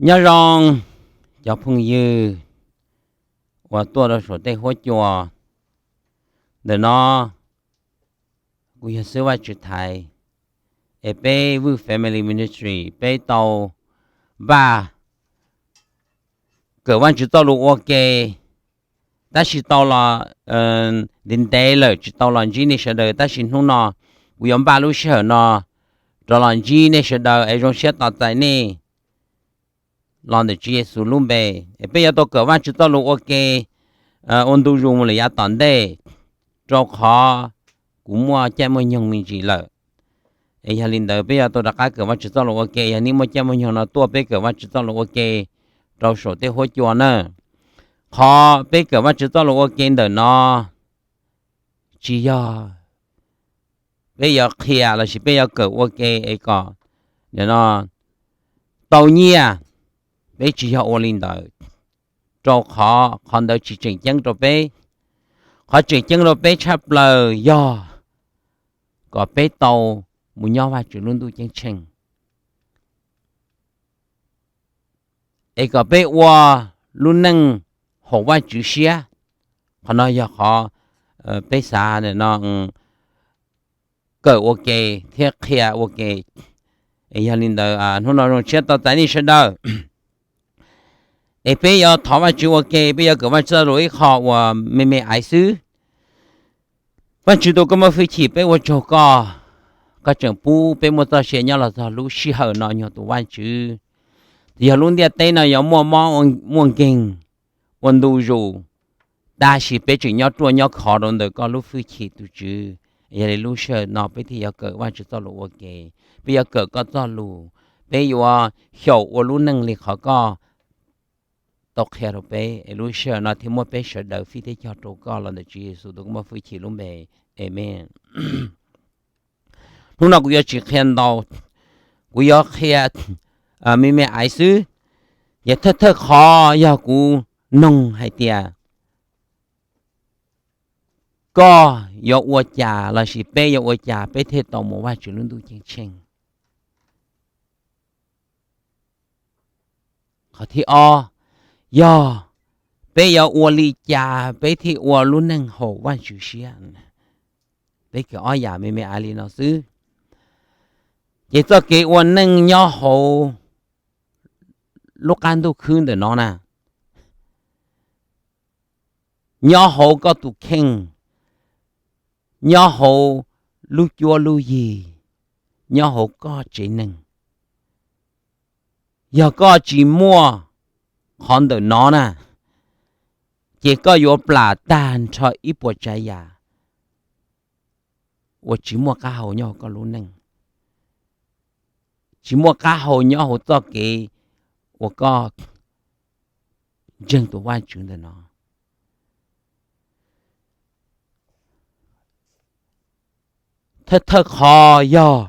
Nyob zoo cov phooj ywg uas tuaj rau saum tej huab cua. Ntawm no kuv yog xib hwb Vajtswv Thaiv, es peb Vwj Family Ministry peb tau npaj kawm Vajtswv txoj lus ua ke, tab sis tau los ntev ntev lawm tsis tau los ntsib nej sawv daws, tab sis hnub no kuv yuav npaj lub sij hawm no rov los ntsib nej sawv daws es zoo siab tos txais nej los ntawm Tswv Yexus lub npe. Es peb yuav tau kawm Vajtswv txoj lus ua ke ua ntu zus mus lawm yav tom ntej, rau qhov kuv muaj caij muaj nyoog me ntsis lawm. Es yog li ntawd peb yuav tau rov qab kawm Vajtswv txoj lus ua ke. Yog nej muaj caij muaj nyoog no tuaj peb kawm Vajtswv txoj lus ua ke rau saum tej huab cua na. Qhov peb kawm Vajtswv txoj lus ua ke ntawm no tsis yog peb yuav qhia lossis peb yuav kawm ua ke es kom tau nyiaj, peb tsis yog ua li ntawd, rau qhov qhov ntawd tsis tseem ceeb rau peb. Qhov tseem ceeb rau peb tshaj plaws yog kom peb tau mus nyob Vajtswv lub ntuj ceeb tsheej, es kom peb ua lub neej haum Vajtswv siab. Qhov no yog qhov peb xav no kawm ua ke thiab qhia ua ke. Es yog li ntawd hnub no zoo siab tos txais nej sawv daws. Es peb yuav thov Vajtswv ua ke, peb yuav kawm Vajtswv txoj lus ib qho uas me me aiv xwb. Vajtswv tus koj muaj hwj chim, peb ua tsaug koj, koj tseem pub peb muaj txoj sia nyob los txog lub sij hawm no nyuag tus Vajtswv. Yog lub ntiaj teb no yuav muaj mob muaj nkeeg ua ntu zus, tab sis peb tseem nyob ruaj nyob khov rau ntawm koj lub hwj chim tus Tswv. Yog li lub sij hawm no peb thiaj yuav kawm Vajtswv txoj lus ua ke, peb yuav kawm koj txoj lus, peb yuav xyaum ua lub neej li qhov koj tau qhia rau peb, es lub sij hawm no thiaj muab peb sawv daws fij thiab cog rau koj los ntawm Tswv Yexus tus koj muaj hwj chim lub npe. Amees. Hnub no kuv yuav tsis qhia ntau, kuv yuav qhia me me aiv xwb. Ces thawj thawj qhov yog kuv noog hais tias koj yuav ua cas lossis peb yuav ua cas peb thiaj tau mus Vajtswv lub ntuj ceeb tsheej. Qhov thib ob yog peb yuav ua li cas peb thiaj ua lub neej haum Vajtswv siab. Peb kawm ob yam me me aiv li no xwb. Ces txoj kev ua neej nyob hauv lub qab ntuj khwb ntawm no na, nyob hauv koj tus kheej, nyob hauv lub cuab lub yig, nyob hauv koj tsev neeg, yog koj tsis muaj qhov ntawm no na, ces koj yuav plam tag nrho ib puas tsav yam uas tsis muaj qab hau nyob hauv koj lub neej, tsis muaj qab hau nyob hauv txoj kev uas koj ntseeg tus Vajtswv ntawm no. Thawj thawj qhov yog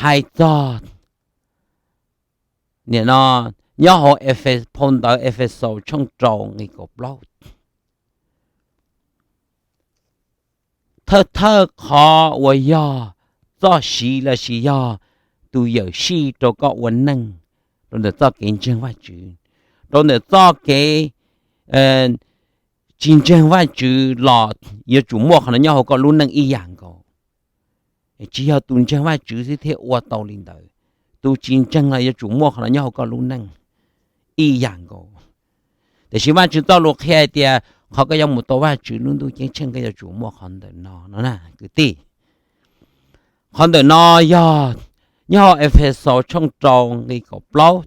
hais txog nim no nyob hauv Efes, phau ntawv Efexaus tshooj rau nqe kaum plaub. Thawj thawj qhov uas yog txoj siv lossis yog tus yawm sij rau koj ua neej rau ntawm txoj kev ntseeg Vajtswv, rau ntawm txoj kev tsis ntseeg Vajtswv los yuav tsum muaj qhov no nyob hauv koj lub neej ib yam nkaus. Tsis yog tus ntseeg Vajtswv xwb thiaj ua tau li ntawd, tus tsis ntseeg los yuav tsum muaj qhov no nyob hauv koj lub neej ib yam nkaus. Tiam sis Vajtswv txoj lus qhia hais tias qhov koj yuav mus tau Vajtswv lub ntuj ceeb tsheej koj yuav tsum muaj qhov ntawm no no na kwv tij. Qhov ntawm no yog nyob hauv Efexaus tshooj rau nqe kaum plaub.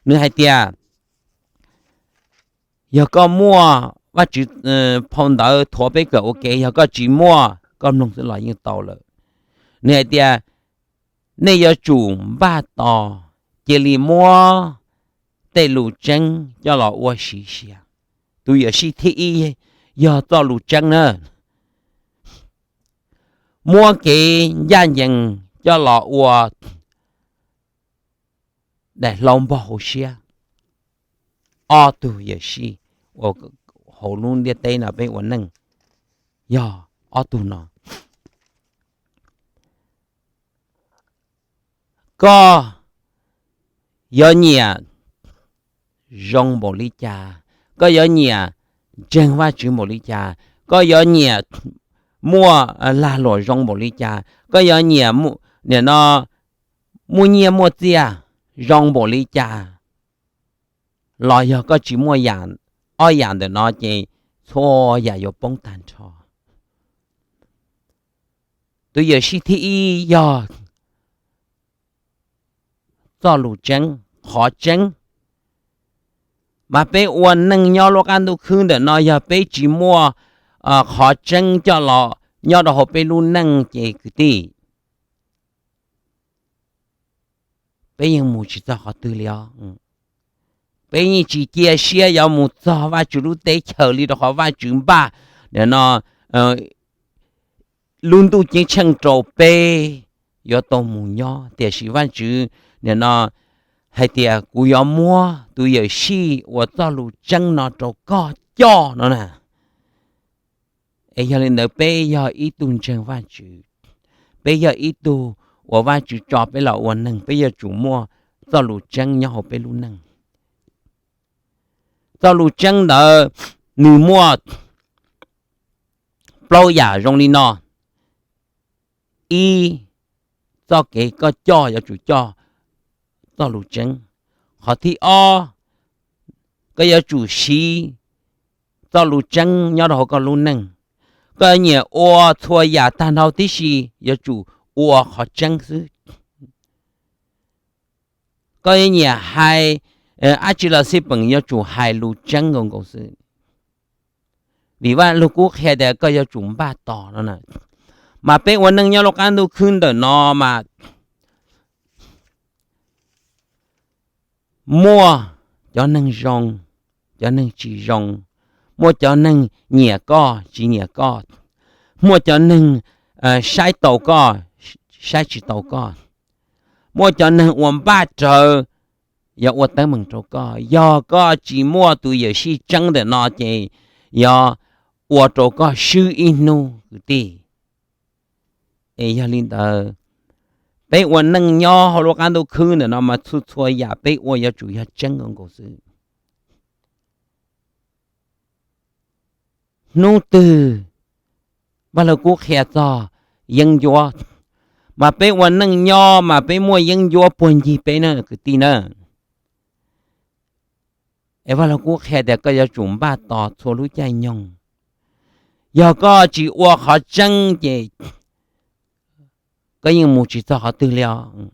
Nws hais tias, yog koj muaj, Vajtswv phau ntawv thuav peb kawm ua ke, yog koj tsis muaj koj mloog xwb los yeej tau lawm. Nws hais tias, nej yuav tsum npaj tos, cia li muab tej lus tseeb coj los ua siv sia. Tus yawm sij thib ib yog txoj lus tseeb na. Muab kev ncaj ncees coj los ua daim hlau npog hauv siab. Ob tug yawm sij uas hauv lub ntiaj teb no peb ua neej yog ob tug no. koj yuav nyiam zoo npaum li cas, koj yuav nyiam ntseeg Vajtswv npaum li cas, koj yuav nyiam muaj lag luam zoo npaum li cas, koj yuav nyiam nim no muaj nyiaj muaj txiaj zoo npaum li cas, los yog koj tsis muaj yam, ob yam ntawm no ces txhua yam yuav poob tag nrho. Tus yawm sij thib ib yog txoj lus tseeb, qhov tseeb. Mas peb ua neej nyob lub qab ntuj khwb ntawm no yog peb tsis muaj qhov tseeb coj los nyob rau hauv peb lub neej ces kwv tij, peb yeej mus tsis txog qhov twg li os. Peb yeej tsis cia siab yuav mus txog Vajtswv lub teb chaws li, rau qhov Vajtswv npaj nim no lub ntuj ceeb tsheej rau peb yuav tau mus nyob, tiam sis Vajtswv nim no hais tias kuv yuav muab tus yawm sij uas txoj lus tseeb no rau koj coj no na. Es yog li ntawd peb yog ib tug ntseeg Vajtswv, peb yog ib tug uas Vajtswv tso peb los ua neeg, peb yuav tsum muaj txoj lus tseeb nyob hauv peb lub neej. Txoj lus tseeb ntawd nws muaj plaub yam zoo li no. Ib, txoj kev koj coj yuav tsum coj txoj lus tseeb. Qhov thib ob, koj yuav tsum siv txoj lus tseeb nyob rau hauv koj lub neej. Koj nyiam ua txhua yam tag nrho tib si, yuav tsum ua qhov tseeb xwb. Koj nyiam hais dab tsi los xij peem, yuav tsum hais lus tseeb nkaus nkaus xwb. Vim Vaj Lug Kub qhia tias koj yuav tsum npaj tos no na. Mas peb ua neej nyob lub qab ntuj khwb ntawm no mas muaj cov neeg zoo, cov neeg tsis zoo, muaj cov neeg nyiam koj tsis nyiam koj, muaj cov neeg saib taus koj, saib tsis taus koj, muaj cov neeg uas npaj rawv yuav ua teeb meem rau koj. Yog koj tsis muaj tus yawm sij tseeb ntawm no ces yuav ua rau koj swb ib hnub kwv tij. Es yog li ntawd, peb ua neej nyob hauv lub qab ntuj khwb ntawm no mas txhua txhua yam peb ua yuav tsum yog tseeb nkaus nkaus xwb. Hnub twg Vaj Lug Kub qhia txog yeeb ncuab, mas peb ua neej nyob mas peb muaj yeeb ncuab puag ncig peb na kwv tij na. Es Vaj Lug Kub qhia tias koj yuav tsum npaj tos txhua lub caij nyoog. Yog koj tsis ua qhov tseeb ces koj yeej mus tsis txog qhov twg li os.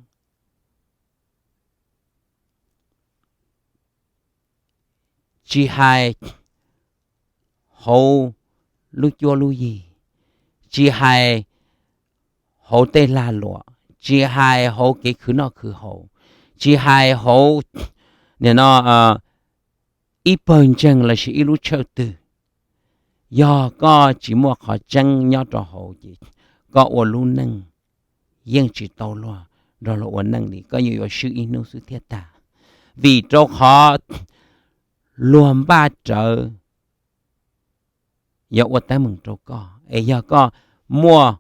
Tsis hais hauv lub cuab lub yig, tsis hais hauv tej lag luam, tsis hais hauv kev khwv noj khwv haus, tsis hais hauv nim no ib pawg ntseeg lossis ib lub tshawj twg, yog koj tsis muaj qhov tseeb nyob rau hauv ces koj ua lub neej yeej tsis tau luag nrog luag ua neej li, koj yeej yuav swb ib hnub xwb thiaj tag. Vim rau qhov luag npaj rawv yuav ua teeb meem rau koj. Es yog koj muaj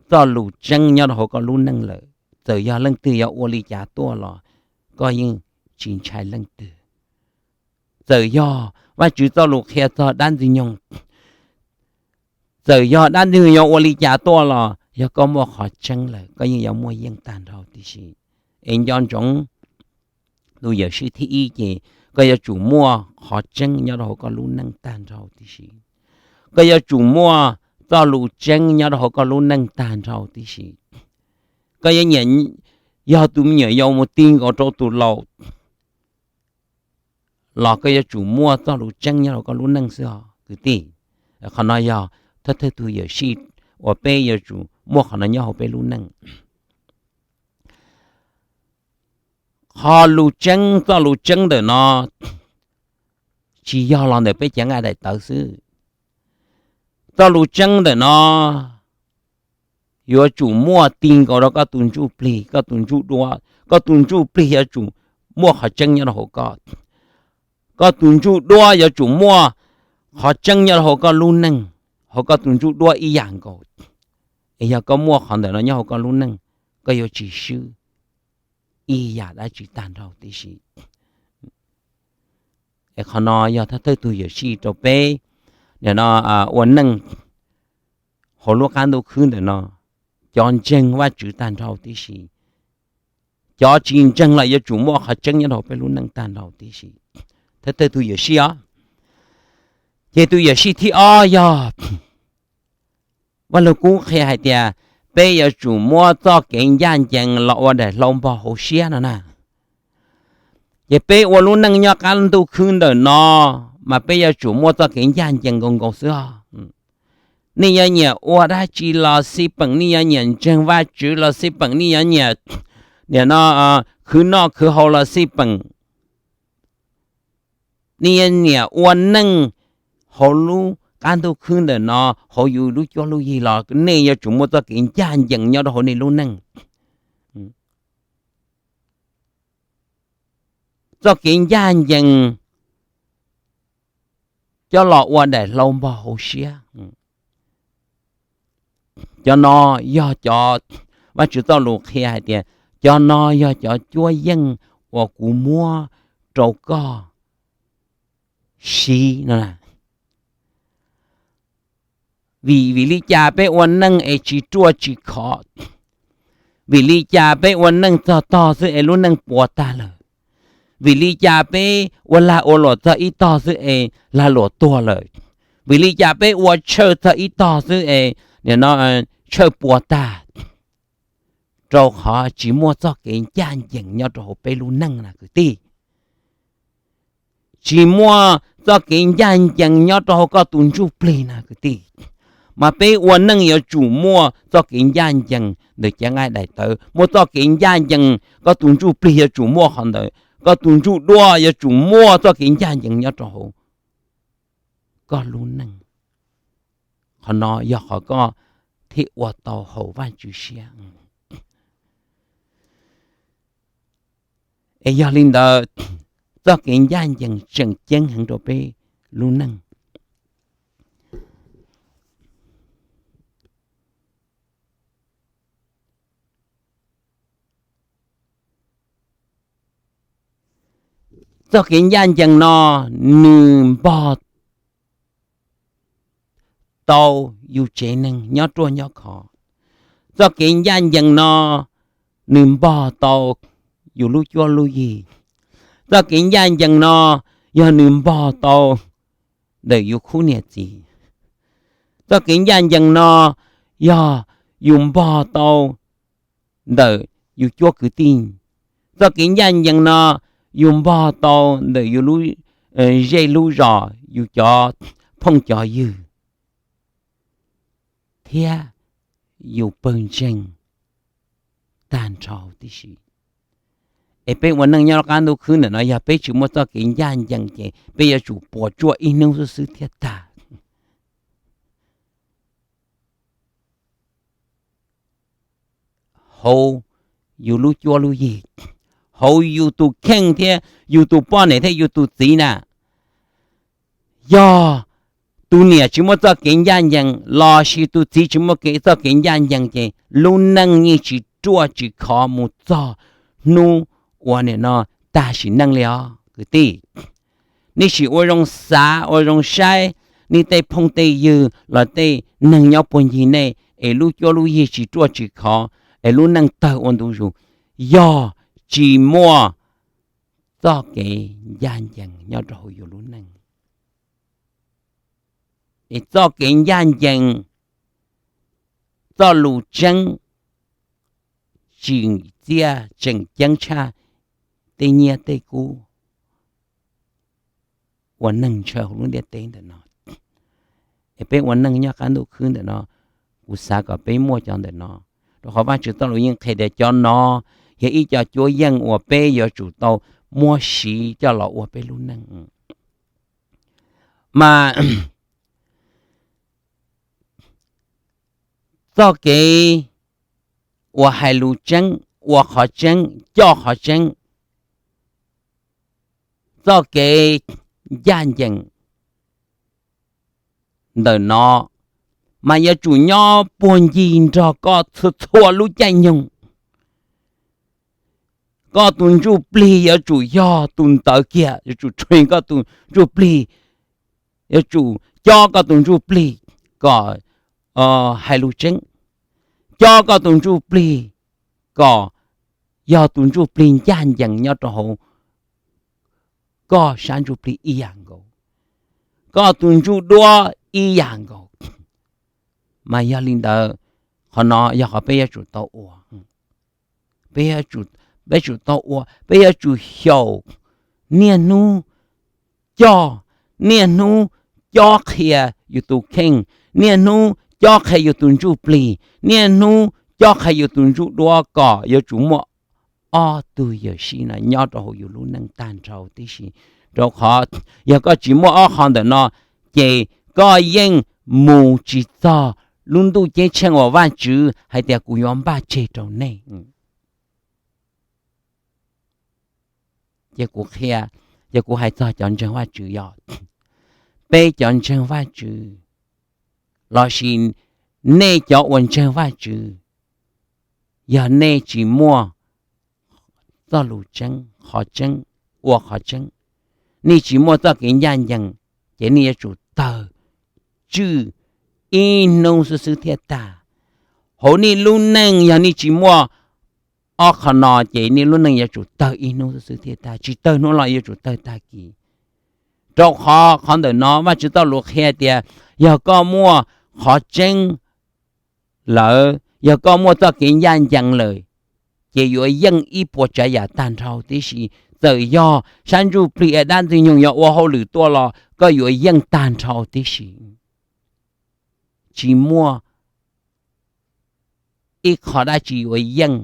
txoj lus tseeb nyob rau hauv koj lub neej lawm, txawm yog leej twg yuav ua li cas tuaj los koj yeej tsis ntshai leej twg. Txawm yog Vajtswv txoj lus qhia txog dab Ntxwg Nyoog, txawm yog dab Ntxwg Nyoog ua li cas tuaj los yog koj muaj qhov tseeb lawm koj yeej yuav muaj yeej tag nrho tib si. Es nco ntsoov, tus yawm sij thib ib ces koj yuav tsum muaj qhov tseeb nyob rau hauv koj lub neej tag nrho tib si. Koj yuav tsum muaj txoj lus tseeb nyob rau hauv koj lub neej tag nrho tib si. Koj yuav nyiam yog tus me nyuam yaus mus ti nkaus rau tus laus los koj yuav tsum muaj txoj lus tseeb nyob rau koj lub neej xwb os kwv tij. Qhov no yog thawj thawj tus yawm sij uas peb yuav tsum muaj qhov no nyob hauv peb lub neej. Qhov lus tseeb, txoj lus tseeb ntawm no tsis yog los ntawm peb cev nqaij daim tawv xwb. Txoj lus tseeb ntawm no yuav tsum muaj ti nkaus rau koj tus ntsuj plig, koj tus ntsuj duab. Koj tus ntsuj plig yuav tsum muaj qhov tseeb nyob rau hauv koj. Koj tus ntsuj duab yuav tsum muaj qhov tseeb nyob rau hauv koj lub neej, hauv koj tus ntsuj duab ib yam nkaus. Es yog koj muaj qhov ntawm no nyob hauv koj lub neej, koj yuav tsis swb. ib yam dab tsi tag nrho tib si. Es qhov no yog thawj thawj tug yuam sij rau peb, nim no ua neej hauv lub qab ntuj khwb ntawm no, cov ntseeg Vajtswv tag nrho tib si, cov tsis ntseeg los yuav tsum muaj qhov tseeb nyob rau hauv peb lub neej tag nrho tib si. Thawj thawj tug yuam sij os. Ces tus yuam sij thib ob yog Vaj Lug Kub qhia hais tias peb yuav tsum muab txoj kev ncaj ncees los ua daim hlau npog hauv siab no na. Ces peb ua lub neej nyob qab ntuj khwb ntawm no, mas peb yuav tsum muaj txoj kev ncaj ncees nkaus nkaus xwb os. Nej yuav nyiam ua dab tsi los xij peem, nej yuav nyiam ntseeg Vajtswv los xij peem, nej yuav nyiam nim no khwv noj khwv haus los xij peem, nej yuav nyiam ua neej hauv lub qab ntuj khwb ntawm no, hauv yus lub cuab lub yig los nej yuav tsum muaj txoj kev ncaj ncees nyob rau hauv nej lub neej. Txoj kev ncaj ncees coj los ua daim hlau npog hauv siab. Cov no yog cov, Vajtswv txoj lus qhia hais tias cov no yog cov cuab yeej uas kuv muab rau koj siv no. Vim, vim li cas peb ua neej es tsis ruaj tsis khov? Vim li cas peb ua neej txog tog xwb es lub neej puas tag lawm? Vim li cas peb ua lag ua luam txog ib tog xwb es lag luam tuag lawm? Vim li cas peb ua tshawj txog ib tog xwb es nim no tshawj puas tag? Rau qhov tsis muaj txoj kev ncaj ncees nyob rau hauv peb lub neej na kwv tij. Tsis muaj txoj kev ncaj ncees nyob rau hauv koj tus ntsuj plig na kwv tij. Mas peb ua neej yuav tsum muaj txoj kev ncaj ncees ntawm cev nqaij daim tawv, muaj txoj kev ncaj ncees koj tus ntsuj plig yuav tsum muaj qhov ntawd, koj tus ntsuj duab yuav tsum muaj txoj kev ncaj ncees nyob rau hauv koj lub neej. Qhov no yog qhov koj thiaj ua tau haum Vajtswv siab. Es yog li ntawd, txoj kev ncaj ncees tseem ceeb heev rau peb lub neej. Txoj kev ncaj ncees no nws npog tau yus tsev neeg nyob ruaj nyob khov. Txoj kev ncaj ncees no nws npog tau yus lub cuab lub yig. Txoj kev ncaj ncees no yog nws npog tau ntawm yus khub niam txiv. Txoj kev ncaj ncees no yog yus npog tau ntawm yus cuab kwv tij. Txoj kev ncaj ncees no yus npog tau ntawm yus lub zej lub zos, yus cov phooj cov ywg, thiab yus pawg ntseeg tag nrho tib si. Es peb ua neej nyob qab ntuj khwb ntawm no, yog peb tsis muaj txoj kev ncaj ncees ces peb yuav tsum puas tsuaj ib hnub xwb xwb thiaj tag. Hauv yus lub cuab lub yig, hauv yus tus kheej thiab yus tus poj niam thiab yus tus txiv na, yog tus niam tsis muaj txoj kev ncaj ncees lossis tus txiv tsis muaj txoj kev ncaj ncees ces lub neej yeej tsis ruaj tsis khov mus txog hnub uas nim no tag sim neej li os kwv tij. Nej sim ua zoo xav ua zoo saib nej tej phooj tej ywg los tej neeg nyob puag ncig nej es lub cuab lub yig tsis ruaj tsis khov es lub neej tawg ua ntu zus, yog tsis muaj txoj kev ncaj ncees nyob rau hauv yus lub neej. Es txoj kev ncaj ncees, txoj lus tseeb tsim txiaj tseem ceeb tshaj tej nyiaj tej kub uas neeg ntshaw hauv lub ntiaj teb ntawm no. Es peb ua neej nyob qab ntuj khwb ntawm no, kuv xav kom peb muaj cov ntawm no, rau qhov Vajtswv txoj lus yeej qhia tias cov no yog ib co cuab yeej uas peb yuav tsum tau muab siv coj los ua peb lub neej. Mas txoj kev uas hais lus tseeb, ua qhov tseeb, coj qhov tseeb, txoj kev ncaj ncees ntawm no mas yuav tsum nyob puag ncig nrog koj txhua txhua lub caij nyoog. Koj tus ntsuj plig yuav tsum yog tus ntawd kiag, yuav tsum train koj tus ntsuj plig, yuav tsum cob koj tus ntsuj plig kom hais lus tseeb, cob koj tus ntsuj plig kom yog tus ntsuj plig ncaj ncees nyob rau hauv koj sab ntsuj plig ib yam nkaus, koj tus ntsuj duab ib yam nkaus. Mas yog li ntawd, qhov no yog qhov peb yuav tsum tau ua. Peb, peb tsum tau ua, peb yuav tsum xyaum niaj hnub coj, niaj hnub cob qhia yus tus kheej, niaj hnub cob qhia yus tus ntsuj plig, niaj hnub cob qhia yus tus ntsuj duab kom yuav tsum muaj ob tug yawm sij no nyob rau hauv yus lub neej tag nrho tib si. Rau qhov yog koj tsis muaj ob qho ntawm no, ces koj yeej mus tsis txog lub ntuj ceeb tsheej uas Vajtswv hais tias kuv yuav npaj tseg rau nej. Ces kuv qhia, ces kuv hais txog cov ntseeg Vajtswv yog, peb cov ntseeg Vajtswv lossis nej cov uas ntseeg Vajtswv, yog nej tsis muaj txoj lus tseeb, qhov tseeb, ua qhov tseeb, nej tsis muaj txoj kev ncaj ncees, ces nej yuav tsum tawg tswj ib hnub xwb xwb thiaj tag. Hauv nej lub neej yog nej tsis muaj ob qho no ces nej lub neej yuav tsum tawg ib hnub xwb xwb thiaj tag, tsis tawg hnub no yuav tsum tawg tag kis. Rau qhov qhov ntawm no Vajtswv txoj lus qhia tias yog koj muaj qhov tseeb lawm, yog koj muaj txoj kev ncaj ncees lawm, ces yuav yeej ib puas tsav yam tag nrho tib si. Txawm yog sab ntsuj plig es dab ntxwg nyoog yuav ua hauj lwm tuaj los koj yuav yeej tag nrho tib si. Tsis muaj ib qho dab tsi yuav yeej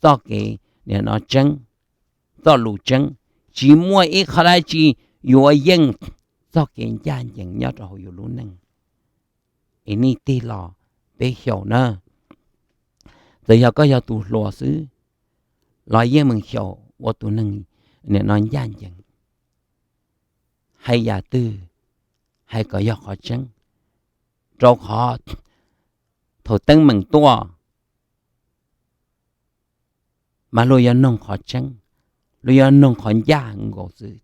txoj kev no tseeb, txoj lus tseeb. Tsis muaj ib qho dab tsi yuav yeej txoj kev ncaj ncees nyob rau hauv yus lub neej. Es nej tig los peb xyaum na. Txawm yog koj yog tus hluas xwb los yeej meem xyaum ua tus neeg nim no ncaj ncees, hais yam twg hais kom yog qhov tseeb, rau qhov thaum teeb meem tuaj mas luag yuav noog qhov tseeb, luag yuav noog qhov ncaj nkaus xwb.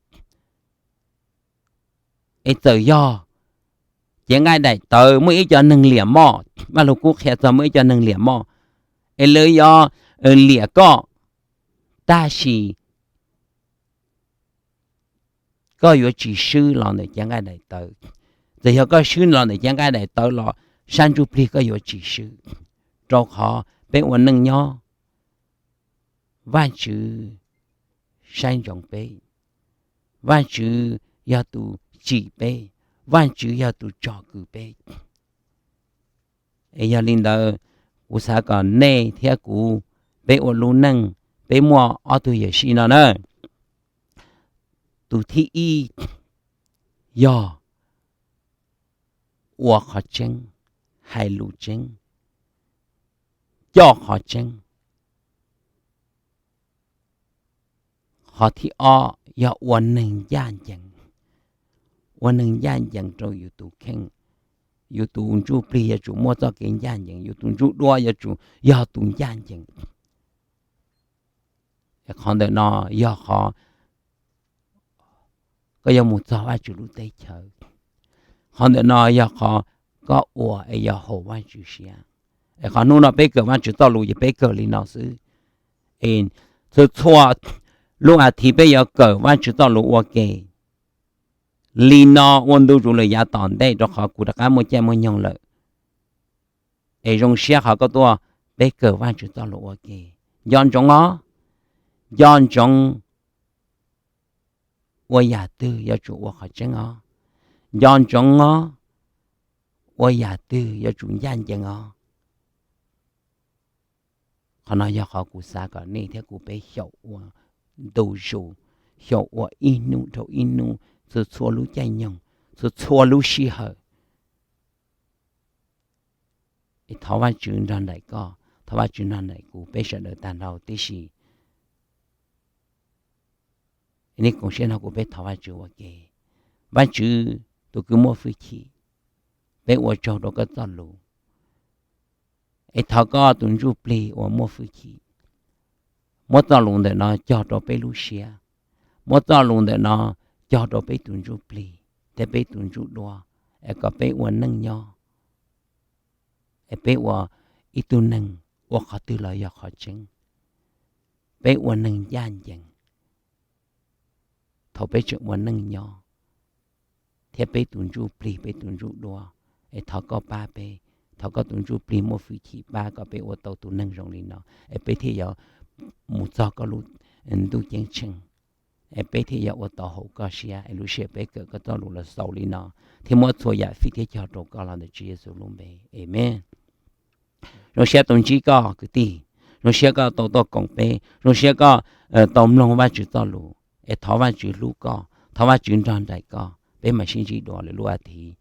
Es txawm yog cev nqaij daim tawv muaj ib co neeg liam moj, Vaj Lug Kub qhia txog muaj ib co neeg liam moj, es lawv yuav liam koj, tab sis koj yuav tsis swb los ntawm cev nqaij daim tawv. Txawm yog koj swb los ntawm cev nqaij daim tawv los sab ntsuj plig koj yuav tsis swb, rau qhov peb ua neej nyob, Vajtswv saib ntsoov peb, Vajtswv yog tus tsim peb, Vajtswv yog tus tsom kwm peb. Es yog li ntawd, kuv xav kom nej thiab kuv, peb ua lub neej, peb muaj ob tug yawm sij no na. Tus thib ib yog ua qhov tseeb, hais lus tseeb, coj qhov tseeb. Qhov thib ob yog ua neeg ncaj ncees, ua neeg ncaj ncees rau yus tus kheej. Yus tus ntsuj plig yuav tsum muaj txoj kev ncaj ncees, yus tus ntsuj duab yuav tsum yog tus ncaj ncees. Qhov ntawm no yog qhov koj yuav mus txog Vajtswv lub teb chaws. Qhov ntawm no yog qhov koj ua es yog haum Vajtswv siab. Es qhov hnub no peb kawm Vajtswv txoj lus ces peb kawm li no xwb. Es txhua txhua lub as thiv peb yuav kawm Vajtswv txoj lus ua ke li no ua ntu zus lawm yav tom ntej, rau qhov kuv rov qab muaj caij muaj nyoog lawm. Es zoo siab qhov koj tuaj, peb kawm Vajtswv txoj lus ua ke. Nco ntsoov os, nco ntsoov ua yam twg yuav tsum ua qhov tseeb os, nco ntsoov os, ua yam twg yuav tsum ncaj ncees os. Qhov no yog qhov kuv xav kom nej thiab kuv peb xyaum ua ntu zus, xyaum ua ib hnub dhau ib hnub, txhua txhua lub caij nyoog, txhua txhua lub sij hawm. Thov Vajtswv nrog nraim koj, thov Vajtswv nrog nraim kuv, peb sawv daws tag nrho tib si. Nej koom siab nrog kuv peb thov Vajtswv ua ke. Vajtswv tus kws muaj hwj chim, peb ua tsaug rau koj txoj lus. Es thov koj tus ntsuj plig uas muaj hwj chim, Muab txoj lus ntawm no cog rau peb lub siab, muab txoj lus ntawm no cog rau peb tus ntsuj plig thiab peb tus ntsuj duab, es kom peb ua neej nyob, es peb ua ib tug neeg ua qhov twg los yog qhov tseeb, peb ua neeg ncaj ncees thaum peb tseem ua neej nyob, thiab peb tus ntsuj plig peb tus ntsuj duab. Es thov koj pab peb, thov koj tus ntsuj plig muaj hwj chim pab kom peb ua tau tus neeg zoo li no, es peb thiaj yuav mus txog koj lub ntuj ceeb tsheej, es peb thiaj yuav ua tau haum koj siab. Es lub sij hawm peb kawm koj txoj lus los xaus li no, thiab muab txhua yam fij thiab cog rau koj los ntawm Tswv Yexus lub npe, amees. Zoo siab tau ntsib koj kwv tij, zoo siab koj tau tuaj koom peb, zoo siab koj tau mloog Vajtswv txoj lus, es thov Vajtswv hlub koj, thov Vajtswv nrog nraim koj. Peb mam sib ntsib dua lwm lub a thiv.